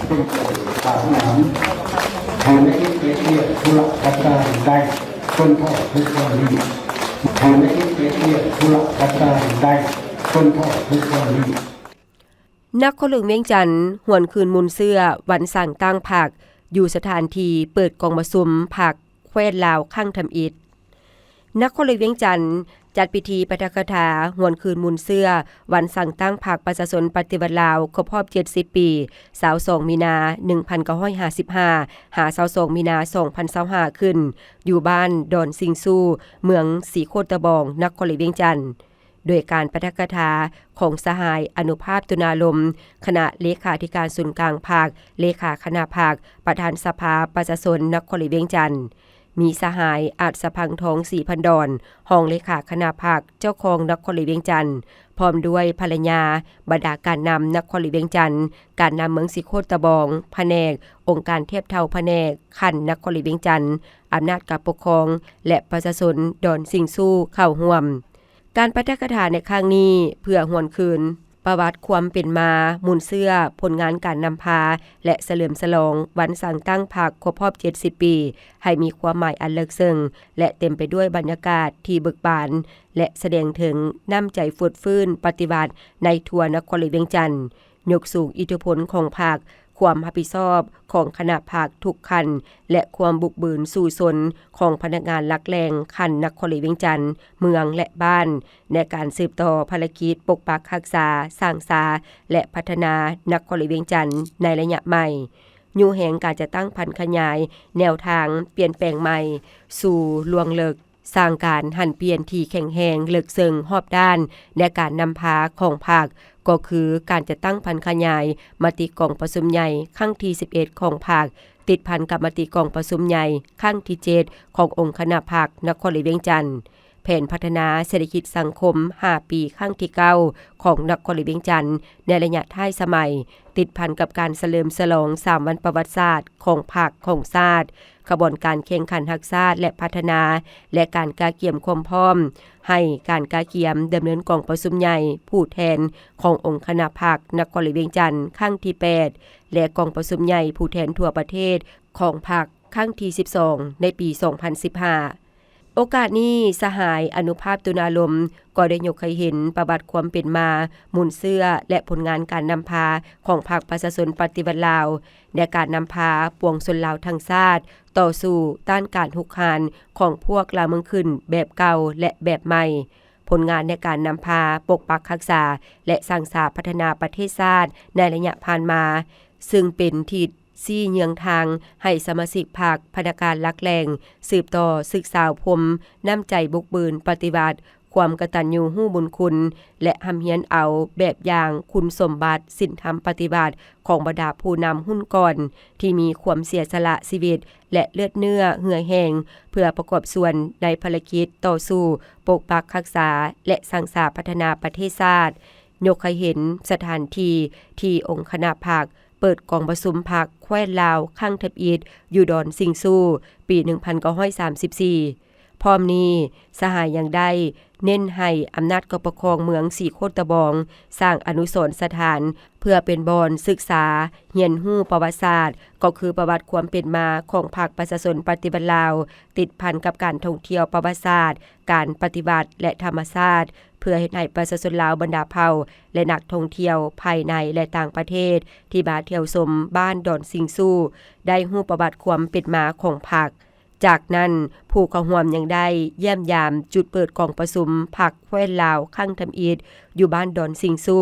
ເປັນເຈົ້າຂອງໜາມ ໃຫ້ມາເຮັດວຽກທຸລະການຕ່າງໄດ້ ຈົນເທົ່າທຸກວັນນີ້ ໃຫ້ມາເຮັດວຽກທຸລະການຕ່າງໄດ້ ຈົນເທົ່າທຸກວັນນີ້. ນະຄອນຫຼວງວຽງຈັນ ຫວນຄືນມູນເຊື້ອວັນສ້າງຕັ້ງພັກ ຢູ່ສະຖານທີ່ເປີດກອງປະຊຸມພັກແຄວ້ນລາວຄັ້ງທຳອິດ. ນະຄອນຫຼວງວຽງຈັນ ຈັດພິທີປາຖະກະຖາຫວນຄືນມູນເຊື້ອວັນສ້າງຕັ້ງພັກປະຊາຊົນປະຕິວັດລາວ ຄົບຮອບເຈັດສິບປີ ຊາວສອງ ມີນາ ໜຶ່ງພັນເກົ້າຮ້ອຍຫ້າສິບຫ້າ ຫາ ຊາວສອງ ມີນາ ສອງພັນຊາວຫ້າ ຂຶ້ນ ຢູ່ບ້ານດອນຊິງຊູ ເມືອງສີໂຄດຕະບອງ ນະຄອນຫຼວງວຽງຈັນ. ໂດຍການປາຖະກະຖາຂອງສະຫາຍ ອະນຸພາບ ຕຸນາລົມ ຄະນະເລຂາທິການສູນກາງພັກ, ເລຂາຄະນະພັກ, ປະທານສະພາປະຊາຊົນນະຄອນຫຼວງວຽງຈັນ, ມີສະຫາຍ ອາດສະພັງທອງ ສີພັນດອນ ຮອງເລຂາຄະນະພັກ, ເຈົ້າຄອງນະຄອນຫຼວງວຽງຈັນ, ພ້ອມດ້ວຍພັນລະຍາ, ບັນດາການນຳນະຄອນຫຼວງວຽງຈັນ, ການນຳເມືອງສີໂຄດຕະບອງ, ພະແນກ, ອົງການທຽບເທົ່າພະແນກຂັ້ນນະຄອນຫຼວງວຽງຈັນ, ອຳນາດການປົກຄອງ ແລະ ປະຊາຊົນດອນຊິງຊູເຂົ້າຮ່ວມ. ການປາຖະກະຖາໃນຄັ້ງນີ້ ເພື່ອຫວນຄືນປະຫວັດຄວາມເປັນມາ, ມູນເຊື້ອ, ຜົນງານການນຳພາ ແລະ ສະເຫຼີມສະຫຼອງວັນສ້າງຕັ້ງພັກຄົບຮອບເຈັດສິບປີ ໃຫ້ມີຄວາມໝາຍອັນເລິກເຊິ່ງ ແລະ ເຕັມໄປດ້ວຍບັນຍາກາດທີ່ເບີກບານ ແລະ ສະແດງເຖິງນ້ຳໃຈຟົດຟື້ນປະຕິວັດໃນທົ່ວນະຄອນຫຼວງວຽງຈັນ. ຍົກສູງອິດທິພົນຂອງພັກ, ຄວາມຮັບຜິດຊອບຂອງຄະນະພັກທຸກຂັ້ນ ແລະ ຄວາມບຸກບືນສູ້ຊົນຂອງພະນັກງານຫຼັກແຫຼ່ງຂັ້ນນະຄອນຫຼວງວຽງຈັນ, ເມືອງ ແລະ ບ້ານ ໃນການສືບຕໍ່ພາລະກິດປົກປັກຮັກສາ, ສ້າງສາ ແລະ ພັດທະນານະຄອນຫຼວງວຽງຈັນໃນໄລຍະໃໝ່, ຍູ້ແຮງການຈັດຕັ້ງຜັນຂະຫຍາຍແນວທາງປ່ຽນແປງໃໝ່ ສູ່ລວງເລິກ ສ້າງການຫັນປ່ຽນທີ່ແຂງແຮງເລິກເຊິ່ງຮອບດ້ານໃນການນຳພາຂອງພັກ ກໍຄືການຈັດຕັ້ງຜັນຂະຫຍາຍມະຕິກອງປະຊຸມໃຫຍ່ຄັ້ງທີສິບເອັດຂອງພັກ ຕິດພັນກັບມະຕິກອງປະຊຸມໃຫຍ່ຄັ້ງທີເຈັດຂອງອົງຄະນະພັກນະຄອນຫຼວງວຽງຈັນ, ແຜນພັດທະນາເສດຖະກິດສັງຄົມຫ້າປີຄັ້ງທີເກົ້າຂອງນະຄອນຫຼວງວຽງຈັນໃນໄລຍະທ້າຍສະໄໝ, ຕິດພັນກັບການສະເຫຼີມສະຫຼອງສາມວັນປະຫວັດສາດຂອງພັກຂອງຊາດ, ຂະບວນການແຂ່ງຂັນຮັກຊາດ ແລະ ພັດທະນາ ແລະ ການກະກຽມຄວາມພ້ອມໃຫ້ການກະກຽມດຳເນີນກອງປະຊຸມໃຫຍ່ຜູ້ແທນຂອງອົງຄະນະພັກນະຄອນຫຼວງວຽງຈັນຄັ້ງທີແປດ ແລະ ກອງປະຊຸມໃຫຍ່ຜູ້ແທນທົ່ວປະເທດຂອງພັກຄັ້ງທີສິບສອງ ໃນປີສອງພັນສິບຫ້າ. ໂອກາດນີ້ ສະຫາຍ ອະນຸພາບ ຕຸນາລົມ ກໍໄດ້ຍົກໃຫ້ເຫັນປະຫວັດຄວາມເປັນມາ, ມູນເຊື້ອ ແລະ ຜົນງານການນຳພາຂອງພັກປະຊາຊົນປະຕິວັດລາວ ໃນການນຳພາປວງຊົນລາວທັງຊາດ ຕໍ່ສູ້ຕ້ານການຮຸກຮານຂອງພວກລ່າເມືອງຂຶ້ນແບບເກົ່າ ແລະ ແບບໃໝ່, ຜົນງານໃນການນຳພາປົກປັກຮັກສາ ແລະ ສ້າງສາພັດທະນາປະເທດຊາດໃນໄລຍະຜ່ານມາ, ເຊິ່ງເປັນທິດ ຊີ້ເຍືອງທາງໃຫ້ສະມາຊິກພັກ, ພະນັກງານຫຼັກແຫຼ່ງ ສືບຕໍ່ສຶກສາອົບຮົມນ້ຳໃຈບຸກບືນປະຕິວັດ, ຄວາມກະຕັນຍູຮູ້ບຸນຄຸນ ແລະ ຮ່ຳຮຽນເອົາແບບຢ່າງຄຸນສົມບັດສິນທຳປະຕິວັດຂອງບັນດາຜູ້ນຳຮຸ່ນກ່ອນ ທີ່ມີຄວາມເສຍສະຫຼະຊີວິດ ແລະ ເລືອດເນື້ອເຫື່ອແຮງ ເພື່ອປະກອບສ່ວນໃນພາລະກິດຕໍ່ສູ້ປົກປັກຮັກສາ ແລະ ສ້າງສາພັດທະນາປະເທດຊາດ. ຍົກໃຫ້ເຫັນສະຖານທີ່ທີ່ອົງຄະນະພັກ ເປີດກອງປະຊຸມພັກແຄວ້ນລາວຄັ້ງທຳອິດຢູ່ດອນຊິງຊູ ປີໜຶ່ງພັນເກົ້າຮ້ອຍສາມສິບສີ່. ພ້ອມນີ້ ສະຫາຍຍັງໄດ້ເນັ້ນໃຫ້ອຳນາດການປົກຄອງເມືອງສີໂຄດຕະບອງ ສ້າງອະນຸສອນສະຖານ ເພື່ອເປັນບ່ອນສຶກສາຮຽນຮູ້ປະຫວັດສາດ ກໍຄືປະຫວັດຄວາມເປັນມາຂອງພັກປະຊາຊົນປະຕິວັດລາວ ຕິດພັນກັບການທ່ອງທ່ຽວປະຫວັດສາດ, ການປະຕິວັດ ແລະ ທຳມະຊາດ ເພື່ອເຮັດໃຫ້ປະຊາຊົນລາວບັນດາເຜົ່າ ແລະ ນັກທ່ອງທ່ຽວພາຍໃນ ແລະ ຕ່າງປະເທດ ທີ່ມາທ່ຽວຊົມບ້ານດອນຊິງຊູ ໄດ້ຮູ້ປະຫວັດຄວາມເປັນມາຂອງພັກ. ຈາກນັ້ນ ຜູ້ເຂົ້າຮ່ວມຍັງໄດ້ຢ້ຽມຢາມຈຸດເປີດກອງປະຊຸມພັກແຄວ້ນລາວຄັ້ງທຳອິດ ຢູ່ບ້ານດອນຊິງຊູ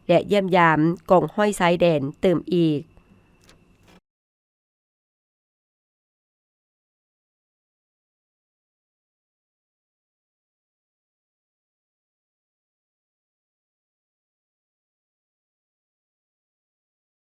ແລະ ຢ້ຽມຢາມກອງຮ້ອຍຊາຍແດນຕື່ມອີກ.